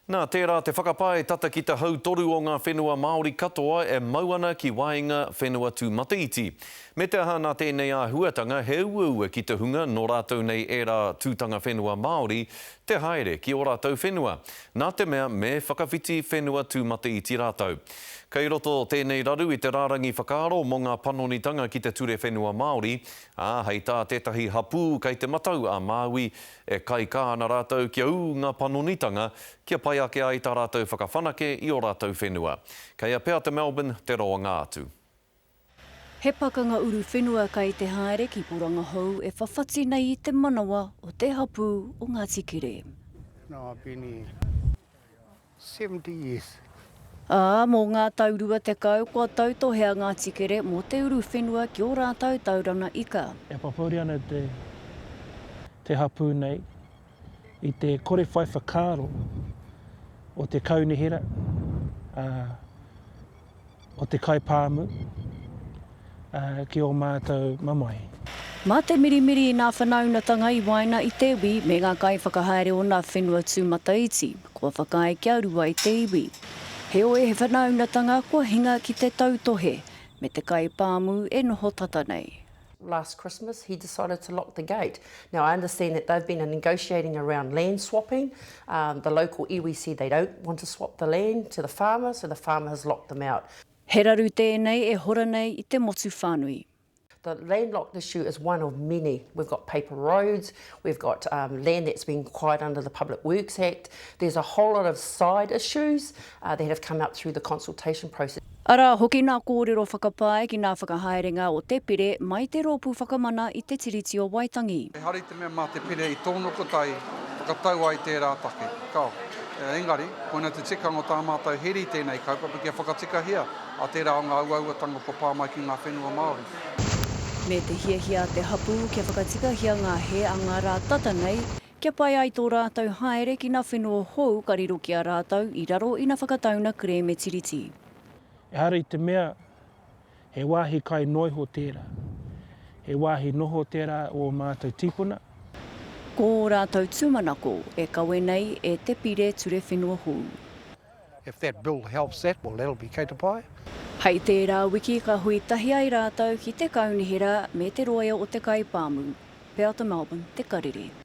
Nā, tērā te whakapae tata ki te hautoru o ngā whenua Māori katoa e mau ana ki waenga whenua tūmataiti. Me te aha nā tēnei āhuatanga he uaua ki te hunga nō rātou nei ērā tūtanga whenua Māori te haere ki ō rātou whenua, nā te mea me whakawhiti whenua tūmataiti rātou. Kei roto tēnei raru i te rārangi whakaaro mō ngā panonitanga ki te Ture Whenua Māori, ā, hei tā tētahi hapū kei Te Matau a Māui E kaikā ana rātou kia ū ngā panonitanga kia pai ake ai tā rātou whakawhanake i ō rātou whenua. Kei a Peata Melbourne te roanga atu. He pakanga uruwhenua kai te haere ki Porangahou e whawhati nei i te manawa o te hapū o Ngāti Kere. No, I've been here 70 years. Ā, mō ngā tau 20 kua tautohe a Ngāti Kere mō te uruwhenua ki ō rātou tauranga ika. E papouri ana te te hapū nei i te kore whai whakaaro o te kaunihera, ā, o te kaipāmu ki ō mātou mamae. Mā te mirimiri i nā whanaunatanga i waena i te iwi me ngā kaiwhakahaere o nā whenua tūmataiti, kua whakaae kia rua i te iwi. Heoi he whanaunatanga kua hinga ki te tautohe me te kaipāmu e noho tata nei. Last Christmas he decided to lock the gate. Now I understand that they've been negotiating around land swapping. Um, the local iwi said they don't want to swap the land to the farmer, so the farmer has locked them out. He raru tēnei e hora nei i te motu whānui. The landlocked issue is one of many. We've got paper roads, we've got um, land that's been acquired under the Public Works Act. There's a whole lot of side issues uh, that have come up through the consultation process. Arā hoki nā kōrero whakapae ki nā whakahaerenga o te pire mai te Rōpū Whakamana i te Tiriti o Waitangi. Ehara i te mea mā te pire i tōna kotahi whakatau ai tērā take. Kao. Engari, koina te tikanga o tā mātou heri i tēnei kaupapa kia whakatikahia a tērā o ngā uauatanga kua pā mai ki ngā whenua Māori. Me te hiahia a te hapū kia whakatikahia ngā hē a ngā rā tata nei, Kia pai ai tō rātou haere ki nā whenua hou ka riro ki a rātou i raro i nā whakatauna kerēme Tiriti. Ehara i te mea he wāhi kai noa iho tērā. He wāhi noho tērā o ō mātou tīpuna. Ko ō rātou tūmanako e kawe nei e te Pire Ture Whenua Hou. If that bill helps that, well that'll be kei te pai. Hei tērā wiki ka hui tahi ai rātou ki te kaunihera me te roea o te kaipāmu, Peata Melbourne, Te Karere.